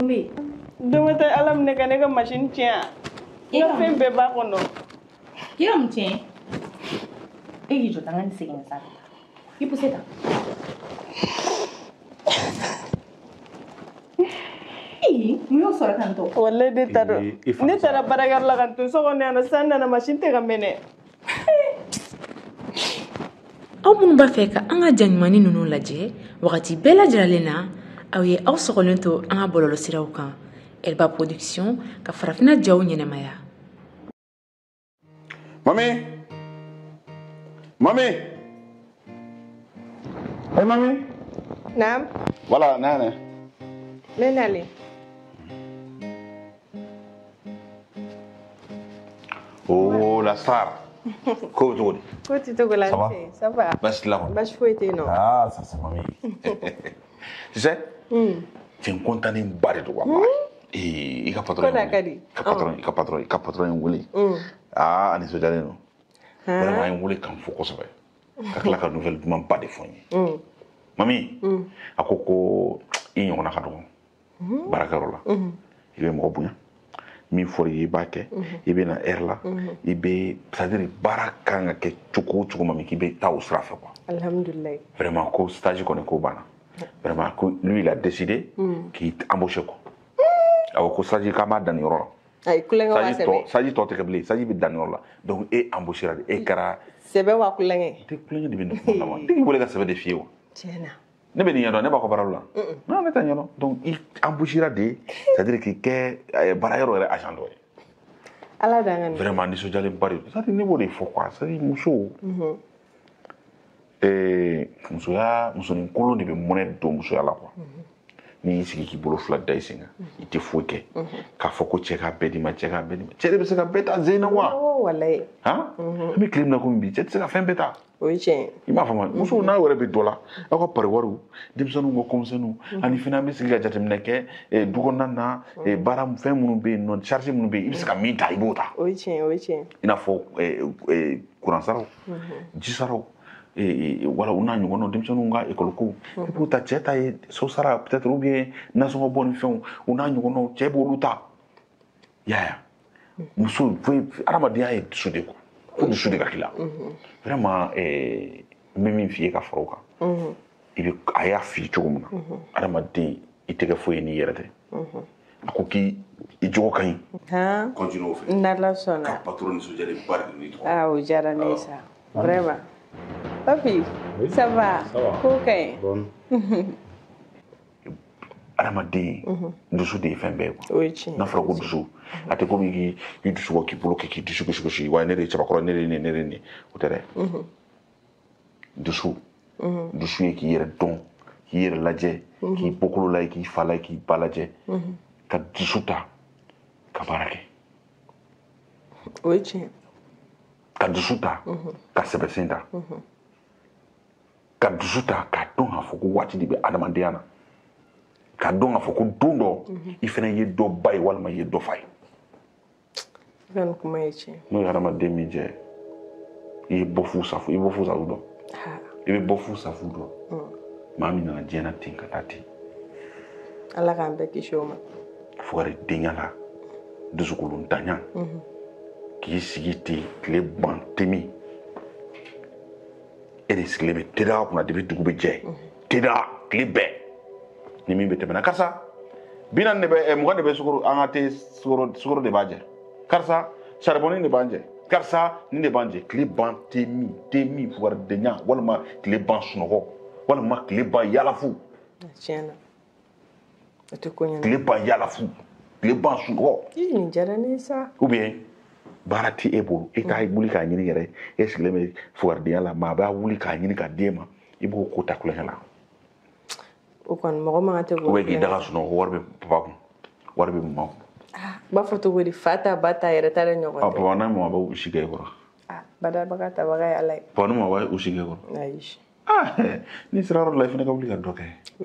Bɛ Dɔ ma taa Ala minɛ ka ne ka machine tiɲɛ. N ka fɛn bɛɛ b'a kɔnɔ. K'i ka mun tiɲɛ? E k'i jɔ tan, n ka nin segin ka taa. I poussé tan. Ee, mun y'o sɔrɔ tan tɔ? Walayi ne t'a dɔn. Ne taara baarakɛyɔrɔ la ka n to so kɔnɔ yan nɔ, sisan n nana machine tɛ ka mɛnɛ. Aw minnu b'a fɛ ka an ka ja ɲumannin ninnu lajɛ wagati bɛɛ lajɛlen na, aw ye aw sɔgɔlen to an ka bɔlɔlɔsiraw kan. Elba Production ka farafinna jaw ɲɛnamaya. Mami! Mami! Hey, mami! Naam. Voilà, nana. Ne nalen. Oh, la star. Ko bɛ cogo di? Ko tɛ cogo la. Ça va? Ça va. Baasi t'i la kɔni? Baasi foyi tɛ yen nɔ. Ah, ça c'est mami. Tu sais? Cɛ n content ba de don walahi. Ee, i ka patron. Ko n'a ka di. I ka patron ye n wele. Ah, a nisɔndiyalen don. Vraiment a ye n wele ka n fo kosɛbɛ. Ka tila ka nouvelle duman ba de fɔ n ye. Mami, a ko ko i ɲɔgɔnna ka dɔgɔ baarakɛyɔrɔ la. I bɛ mɔgɔ bonya. Min fɔra i ye i b'a kɛ. I bɛ na heure la. I bɛ, c'est à dire baara kan ka kɛ cogo o cogo mami k'i bɛ taa o sira fɛ quoi. Alhamdulilayi. Vraiment ko stage kɔni ko banna. Vraiment ko lui il a décidé k'i embaucher quoi. Awɔ ko stage k'an b'a dan nin yɔrɔ la. Ayi kulonkɛ wa sɛbɛ. Stage tɔ tɛ kɛ bilen, stage bɛ dan nin yɔrɔ la. Donc e embauchera de, e kɛra. Sɛbɛ wa kulonkɛ. Tɛ kulonkɛ de bɛ nin kuma la wa. Ne k'i wele ka sɛbɛ de f'i ye wa. Tiɲɛ na. Ne bɛ nin ɲɛdɔn, ne b'a ka baara la. Non, ne t'a ɲɛdɔn. Donc i embauchera de, c'est à dire k'i kɛ baara yɔrɔ yɛrɛ agent dɔ ye. Ala d'an ka nin. Vraiment nisɔndiyalenba de don. C'est à dire ne b'o de fɔ quoi. C'est à dire muso. Musoya musonin kolon de bɛ mɔnɛ don musoya la quoi. N'i y'i sigi k'i bolo fila da i sen kan, i tɛ foyi kɛ. K'a fɔ ko cɛ k'a bɛɛ d'i ma, cɛ k'a bɛɛ d'i ma. Cɛ de bɛ se ka bɛɛ ta zen na wa. Awɔ walayi. Han? An bɛ tile min na komi bi, cɛ tɛ se ka fɛn bɛɛ ta. O ye tiɲɛ ye. I m'a faamu, musow n'a yɛrɛ bɛ dɔ la, aw ka pari wariw, denmisɛnninw ka kɔmisɛnninw, ani fana an bɛ sigi ka jateminɛ kɛ du kɔnɔna na, baara fɛn minnu bɛ yen nɔ, charge minnu bɛ yen, i bɛ se ka min ta, i b'o ta. O ye tiɲɛ ye, o ye tiɲɛ ye. I n'a fɔ courant saraw, ji saraw, wala u n'a ɲɔgɔnnaw, denmisɛnninw ka école ko, i b'o ta, cɛ ta ye so sara peut-être ou bien nasɔngɔ bɔ ni fɛnw, u n'a ɲɔgɔnnaw, cɛ b'olu ta. I y'a ye muso adamadenya ye dusu de quoi. Fo dusu de ka k'i la. Vraiment n bɛ min f'i ye ka fara o kan. I bɛ a y'a f'i ye cogo min na. Adamaden i tɛ kɛ foyi ye n'i yɛrɛ tɛ. A ko k'i i jogo ka ɲi. Han. Continue o fɛ. N'Ala sɔnna. Ka patron nisɔndiyalen ba de don n'i tɔgɔ. Ah, o diyara ne ye sa. Vraiment. Papi, ça va? Ça va. Ko ka ɲi. Bon. Adamaden dusu de ye fɛn bɛɛ ye quoi. O ye tiɲɛ ye. N'a fɔra ko dusu, a tɛ komi k'i dusu bɔ k'i bolo kɛ k'i dusu gosi gosi wa ne de ye cɛbakɔrɔ, ne de ye nin, ne de ye nin, o tɛ dɛ. Dusu. Dusu ye k'i yɛrɛ dɔn, k'i yɛrɛ lajɛ, k'i bɔkolo lajɛ, k'i fa lajɛ, k'i ba lajɛ, ka dusu ta ka baara kɛ. O ye tiɲɛ ye. Ka dusu ta ka sɛbɛsen ta. Ka dusu ta k'a dɔn k'a fɔ ko waati de bɛ adamadenya na. K'a dɔn k'a fɔ ko don dɔ i fana ye dɔ ba ye walima i ye dɔ fa ye. I ka nin kuma ye tiɲɛ. N'o ye hadamaden min jɛ, i ye bɔ fu safu, i bɛ bɔ fu safu dɔn. I bɛ bɔ fu safu dɔn. Maa min nana diɲɛ na ten ka taa ten. Ala k'an bɛɛ kisi o ma. Fugaridenya la, dusukolontanya, k'i sigi ten tile ban temi. E de sigilen bɛ teda kunna depuis dugu bɛ jɛ. Teda tile bɛɛ. Ni min bɛ tɛmɛ na, karisa 40 de bɛ, 20 de bɛ sukaro, an ka te sukaro de b'a jɛ. Karisa saribɔni de b'an jɛ. Karisa nin de b'an jɛ. Tile ban te min fugaridenya walima tile ban sunɔgɔ walima tile ban yalafu. Tiɲɛ na. O tɛ ko ɲɛna. Tile ban yalafu, tile ban sunɔgɔ. Ii, nin diyara ne ye sa. Ou bien baara tɛ e bolo, e t'a wuli k'a ɲini yɛrɛ, e sigilen bɛ fugaridenya la, maa b'a wuli k'a ɲini k'a d'e ma, i b'o ko ta kulonkɛ la. O kɔni mɔgɔ man kan tɛ k'o Ou bien k'i da ka sunɔgɔ, wari bɛ papa kun, wari bɛ mama kun. Ah, b'a fɔ cogo di, fa ta ba ta yɛrɛ ta de ɲɔgɔn tɛ. Papa n'a mama b'u si kɛ e kɔrɔ. Ah, badabaga tabaga ye Ala ye. Papa ni mama b'u si kɛ e kɔrɔ. Ayi. Ah, n'i sera yɔrɔ dɔ la, i fana ka wuli ka dɔ kɛ.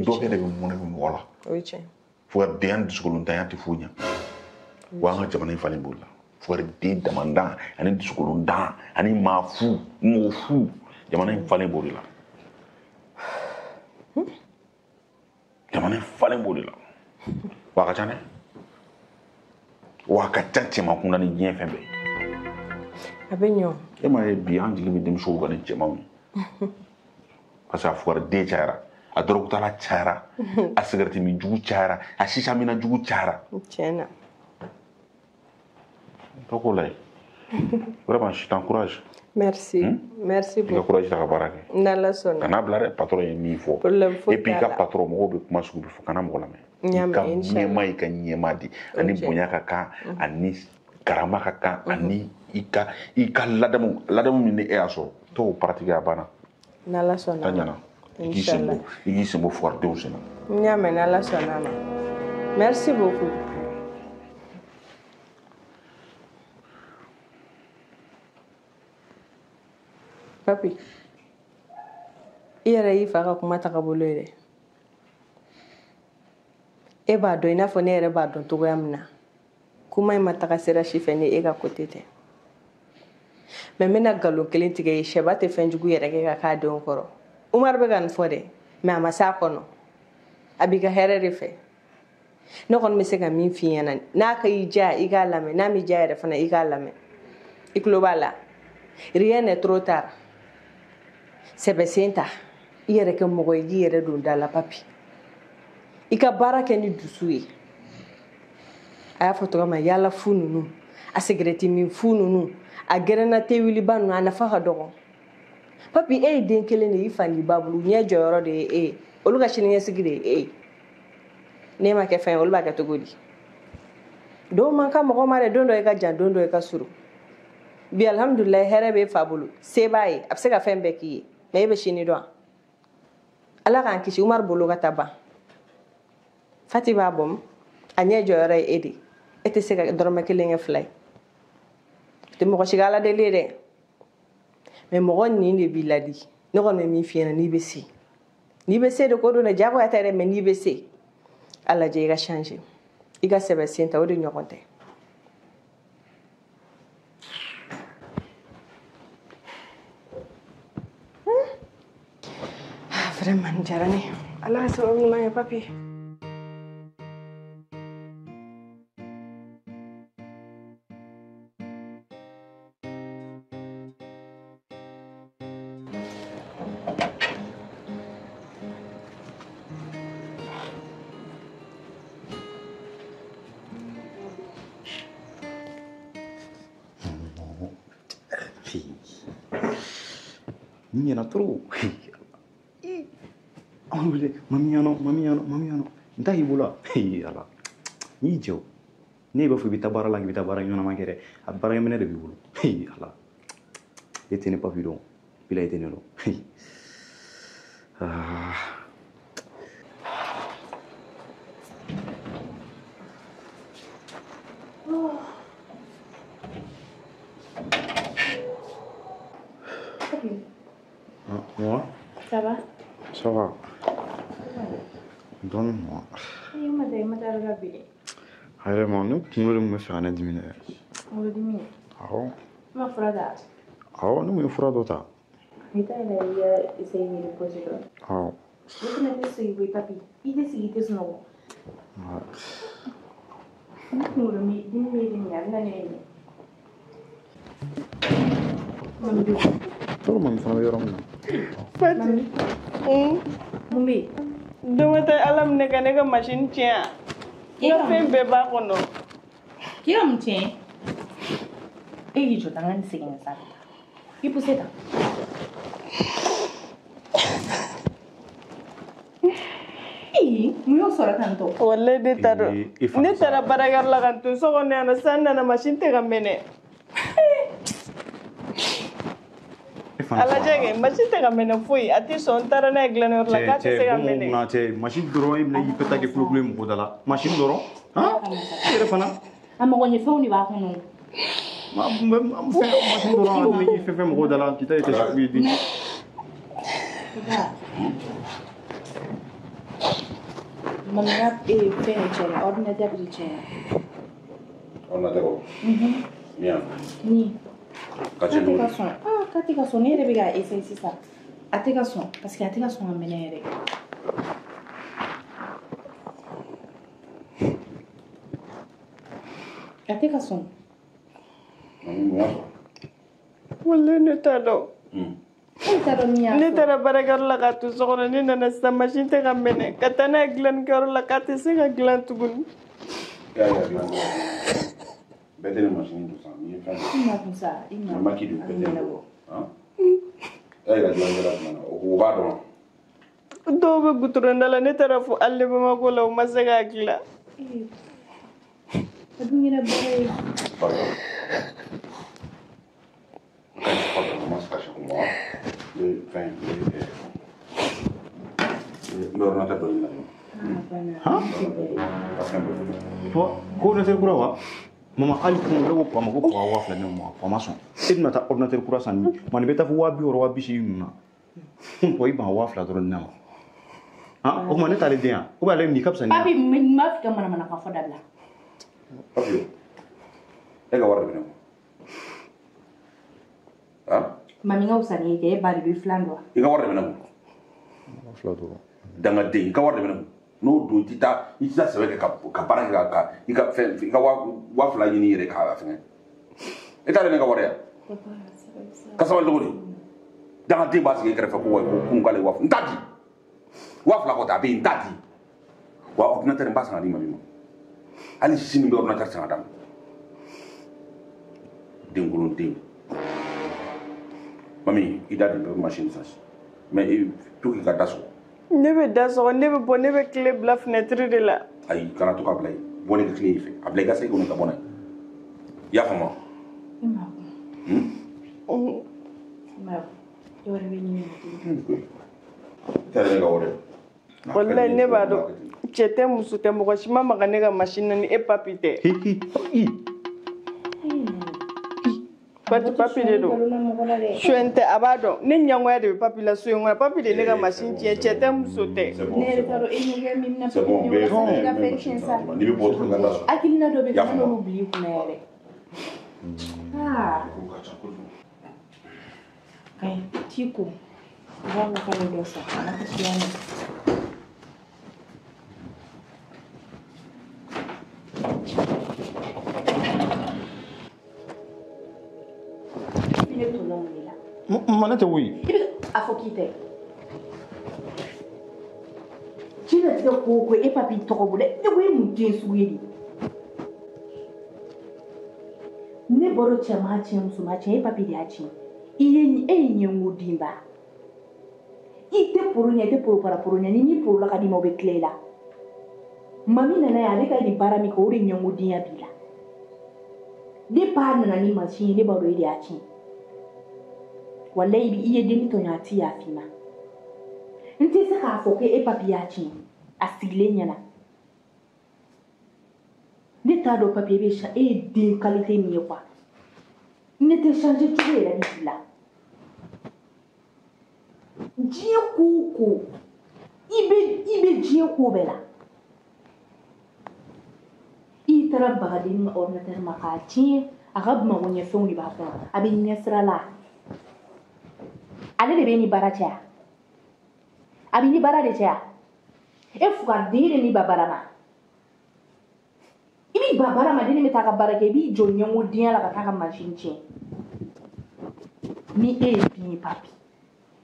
Dɔ kɛ de bɛ mɔnɛ bɛ mɔgɔ la. O ye tiɲɛ. Fugaridenya ni dusukolontanya tɛ foyi ɲɛ. Wa an ka jamana in falen b'o la. Fugariden damandan ani dusukolondan ani maa fu, mɔgɔ fu, jamana in falen b'o de la. Jamana in falen b'o de la. Wa a ka ca dɛ. Wa a ka ca cɛman kunda ni diɲɛ fɛn bɛɛ. A bɛ ɲɛ o. E m'a ye bi an jigi bɛ denmisɛnw kan ni cɛmanw ye. Parce que a fugariden cayara, a dɔrɔgutala cayara, a sigarɛti min jugu cayara, a sisa mina jugu cayara. Tiɲɛ na. Tɔ k'o lajɛ. Vraiment, je t'encourage. Merci. Merci beaucoup. I ka courage ta ka baara kɛ. N'Ala sɔnna. Kana bila dɛ, patron ye min fɔ. Problème foyi Et puis i ka patron mɔgɔw bɛ kuma sugu bɛɛ fɔ, kana mɔgɔ lamɛn. I ka ɲɛmaa y'i ka ɲɛmaa di. Ani bonya ka kan, ani karama ka kan, ani i ka ladamu min ni e y'a sɔrɔ, t'o pratiquer a banna. N'Ala sɔnna. A ɲɛna. I k'i sen bɔ fugaridenw sen na. N y'a mɛn, n'Ala sɔnna ma. Merci beaucoup. Papi, i yɛrɛ y'i fa ka kuma ta ka bolo ye dɛ. E b'a dɔn i n'a fɔ ne yɛrɛ b'a dɔn cogoya min na. Kuma in ma taga sira si fɛ ni e ka côté tɛ. Mais n bɛna nkalon kelen tigɛ ye, sɛba tɛ fɛn jugu yɛrɛ kɛ ka k'a denw kɔrɔ. Umaru bɛ ka nin fɔ dɛ, mais a ma s'a kɔnɔ. A b'i ka hɛrɛ de fɛ. Ne kɔni bɛ se ka min f'i ɲɛna, n'a ka y'i diya i k'a lamɛn, n'a m'i diya yɛrɛ fana i k'a lamɛn. I tulo b'a la. Rien n'est trop tard. Sɛbɛ sen ta, i yɛrɛ kɛ mɔgɔ ye, k'i yɛrɛ don da la papi. I ka baara kɛ ni dusu ye. A y'a fɔ cogo min na, yala fu ninnu, a sigɛrɛti min fu ninnu, a gɛrɛnna te wuliba ninnu, a nafa ka dɔgɔ. Papi, e ye den kelen de ye, i fa n'i ba bolo, u ɲɛ jɔyɔrɔ de ye e ye, olu ka siniɲɛsigi de ye e ye. N'e ma kɛ fɛn ye, olu b'a kɛ cogo di? Don man ka mɔgɔ ma dɛ, don dɔ i ka jan, don dɔ i ka surun. Bi alhamdulilayi, hɛrɛ b'e fa bolo, se b'a ye, a bɛ se ka fɛn bɛɛ k'i ye. Mais e bɛ sini dɔn. Ala k'an kisi, Umaru bolo ka taa ban. Fati b'a bɔn, a ɲɛ jɔyɔrɔ ye e de. E tɛ se ka dɔrɔmɛ kelen kɛ fila ye. O tɛ mɔgɔ si ka Ala deli ye dɛ. Mais mɔgɔ nin de b'i ladi. Ne kɔni bɛ min f'i ɲɛna, n'i bɛ se. N'i bɛ se de ko don dɛ, diyagoya tɛ dɛ, mais n'i bɛ se. A lajɛ i ka changer. I ka sɛbɛ sen ta, o de ɲɔgɔn tɛ. Vraiment, nin diyara ne ye. Ala ka sababu ɲuman kɛ papi. Ni ɲɛna trop. Anw wele mamiano mamiano mamiano n t'a y'i bolo ala n'i jɔ ne b'a fɔ i bɛ taa baara la k'i bɛ taa baara ɲɛnama kɛ dɛ, a baarakɛminɛ de b'i bolo. Ala e tɛ ne papi dɔn, bila e tɛ ne dɔn. Moi? Ça va? Ça va. Donne-moi. Vraiment, ne kunkolo de tun bɛ fɛ ka ne dimi dɛ. Kunkolo dimi? Awɔ. I ma fura ta? Awɔ, ne tun ye fura dɔ ta. I t'a yɛrɛ i ka essayer k'i reposer dɔɔni. Awɔ. Ne fana tɛ sigi koyi papi. I tɛ sigi i tɛ sunɔgɔ. Ni kunkolo dimi bɛ ne minɛ, a bɛ na ne minɛ. Mami bɛ yen. Tɔɔrɔ mami fana bɛ yɔrɔ min na. Fati. Mun bɛ yen? Don ma taa Ala minɛ ka ne ka machine tiɲɛ. N ka fɛn bɛɛ b'a kɔnɔ. K'i ka mun tiɲɛ? E k'i jɔ tan, n ka nin segin ka sanfɛ. I poussé tan. Ee, mun y'o sɔrɔ tan tɔ? Walayi ne t'a dɔn. Ne taara baarakɛyɔrɔ la ka n to so kɔnɔ yan nɔ, sisan n nana machine tɛ ka mɛnɛ. A lajɛ kɛ, machine tɛ ka mɛnɛ foyi, a tɛ sɔn, n taara n'a ye dilanniyɔrɔ la k'a tɛ se ka mɛnɛ. Cɛ, machine dɔrɔn e bɛna i bɛ taa kɛ kulokulu ye mɔgɔ da la. Machine dɔrɔn, han? E yɛrɛ fana. A mago ɲɛ fɛnw de b'a kɔnɔ. Fɛn machine dɔrɔn a bɛna i fɛn fɛn mɔgɔ da la, k'i ta ye tɛ se k'u ye di. Mami ka fɛn de tiɲɛna, ordinateur de tiɲɛna. Ordinateur o? Min? Ni. Ka tɛ ka sɔn. K'a tɛ ka sɔn, ne yɛrɛ bɛ k'a essayer sisan. A tɛ ka sɔn parce que a tɛ ka sɔn ka mɛnɛ yɛrɛ. A tɛ ka sɔn. Walayi ne t'a dɔn. E t'a dɔn min y'a sɔrɔ. Ne taara baarakɛyɔrɔ la k'a to so kɔnɔ, ne nana sisan machine tɛ ka mɛnɛ, ka taa n'a ye dilannikɛyɔrɔ la k'a tɛ se ka dilan tuguni. E y'a yira dilan bɛɛ tɛ ne machine don sa, n'i ye fɛn I ma kun sa, i ma. Ni ma k'i don bɛɛ tɛ ne bɔ. E y'a yira dilannikɛla jumɛn na, o b'a dɔn. Dɔw bɛ goudron da la, ne taara fo hali Bamakɔ la, u ma se k'a dilan. A dun kɛra baara ye. Pardon. Quand je parle, comment se cacher pour moi? Le, enfin, le, l'ordinateur dɔ ɲini na. Han? Toi, ko ordinateur kura wa? Mama hali kun ne ko papa ma ko papa 2000 ne ma, papa ma sɔn. E bɛna taa ordinateur kura san ni, ma nin bɛ taa fo 60 000 80 000 ninnu na. Kun papa i ban 2000 dɔrɔn di ne ma. Han? O tuma ne t'ale den yan? Ou bien ale nin ka fisa ni ne ye? Papi, n b'a fɛ ka manamanakan fɔ dabila. Papi, e ka wari de bɛ ne kun. Han? Mami ka fisa ni ye kɛ, e ba de don, i filan don wa? I ka wari de bɛ ne kun. 2000 dɔrɔn. Dangaden, i ka wari de bɛ ne kun. N'o don i tɛ taa, i tɛ taa sɛbɛ kɛ ka baara kɛ ka i ka fɛn, i ka 2000 ɲini i yɛrɛ k'a fɛngɛ. E t'ale ne ka wari ya? Ka sabali cogo di? Dangaden b'a sigi e kɛrɛfɛ ko wa ko kun k'ale 2000. N t'a di. 2000 kɔ tɛ a bɛ yen, n t'a di. Wa ordinateur n b'a san ka di mami ma. Hali sini n bɛ ordinateur san ka d'a ma. Denkolon den. Mami, i da de bɛ machine san. Mais i to k'i ka da sɔgɔ. Ne bɛ da sɔgɔ, ne bɛ bɔ, ne bɛ tile bila fenêtre de la. Ayi, kana to k'a bila yen. Bɔ ne ka tile fɛ. A bila i ka se kɔnɔ ka bɔ n'a ye. I y'a faamu wa? I ma kun. I ma kun. Dɔ wɛrɛ bɛ ɲini ka di. I t'a ne ka wari ye. Walayi ne b'a dɔn, cɛ tɛ muso tɛ, mɔgɔ si ma maga ne ka machine na ni e papi tɛ. Hi hi hi. Papi papi de don. Suɲɛ tɛ, a b'a dɔn. Ne ɲɛngoya de bɛ papi la so in kɔnɔ. Papi de ye ne ka machine tiɲɛ, cɛ tɛ muso tɛ. Ne yɛrɛ t'a dɔn e ɲɛgɛn min bɛna C'est bon, bɛɛ papi ka fɛn tiɲɛ sa. N'i bɛ bɔ dɔrɔn i ka da sɔgɔ. Hakilina dɔ bɛ Y'a fɛn faamu. dɔ bila i kunna yɛrɛ. Aa. Ko ka ca kojugu. Kayi, t'i ko. U b'a fɔ k'a bɛ dɔ san. A ka suya mɛn. Ne tɔɲɔ mun de la? Ma ne tɛ woyi. I bɛ a fɔ k'i tɛ. Diɲɛlatigɛ ko o ko e papi tɔgɔ bolo, ne ko e mun den sugu ye de? Ne bɔra cɛ ma tiɲɛ, muso ma tiɲɛ, e papi de y'a tiɲɛ. I ye e ye ɲɛngo denba. I tɛ poro ɲɛ, i tɛ poro para poro ɲɛ, ni min porola ka d'i ma o bɛ tila i la. Mami nana yan, ale ka nin baara min kɛ, o de ɲɛngodenya b'i la. Ne ba nana ni mansin ye, ne b'a dɔn e de y'a tiɲɛ. Walayi i ye denni tɔɲɔ, a ti yafa i ma. N tɛ se k'a fɔ ko e papi y'a tiɲɛ, a sigilen ɲɛna. Ne t'a dɔn papi e bɛ e ye den qualité min ye quoi. Ne tɛ changer cogo yɛrɛ de b'i la. Diɲɛ ko o ko, i bɛ diɲɛ ko bɛɛ la. I taara bagaden ka ordinateur ma k'a tiɲɛ, a ka magoɲɛfɛnw de b'a kɔnɔ, a bɛ ɲɛsira la. Ale de bɛ ni baara cɛ wa? A bɛ ni baara de cɛ wa? E fugariden de ni ba baara ma. I b'i ba baara ma, den bɛ taa ka baara kɛ, i b'i jɔ ɲɛngodenya la ka taa ka mansin tiɲɛ. Ni e ye den ye papi,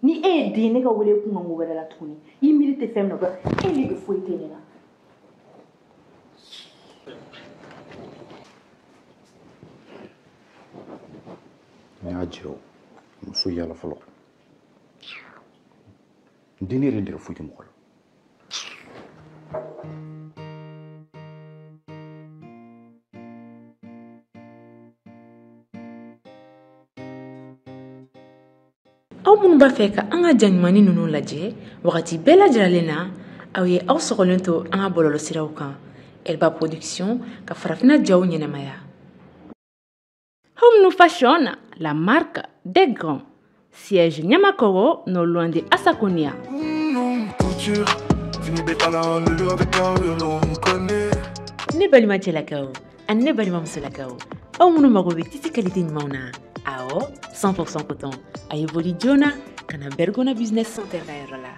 ni e ye den, ne ka wele kun kan ko wɛrɛ la tuguni. I miiri tɛ fɛn min na, e nege foyi tɛ ne la. Ne y'a jɛ o, ma foyi y'a la fɔlɔ. N den ne yɛrɛ dɛrɛ foyi tɛ mɔgɔ la. Aw minnu b'a fɛ ka an ka ja ɲumanni ninnu lajɛ wagati bɛɛ lajɛlen na, aw ye aw sɔgɔlen to an ka bɔlɔlɔsiraw kan. Elba Production ka farafinna jaw ɲɛnamaya. Home New Fashion, la marque des grands. Siège Niamakoro, non loin de Assakonia. Couture, Ne balima cɛlakaw ani ne balima musolakaw, aw minnu mago bɛ tissu qualité ɲumanw na, awɔ, 100% coton, a ye boli joona ka na Bergona Business Center ka yɔrɔ la.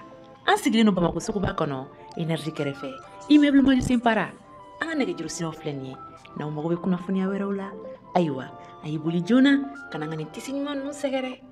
An sigilen don Bamako suguba kɔnɔ, énergie kɛrɛfɛ, immeuble Mali Para. An ka nɛgɛjuru siraw filɛ nin ye. N'aw mago bɛ kunnafoniya wɛrɛw la, ayiwa, a y'i boli joona ka na an ka nin tisi ɲuman ninnu sɛgɛrɛ.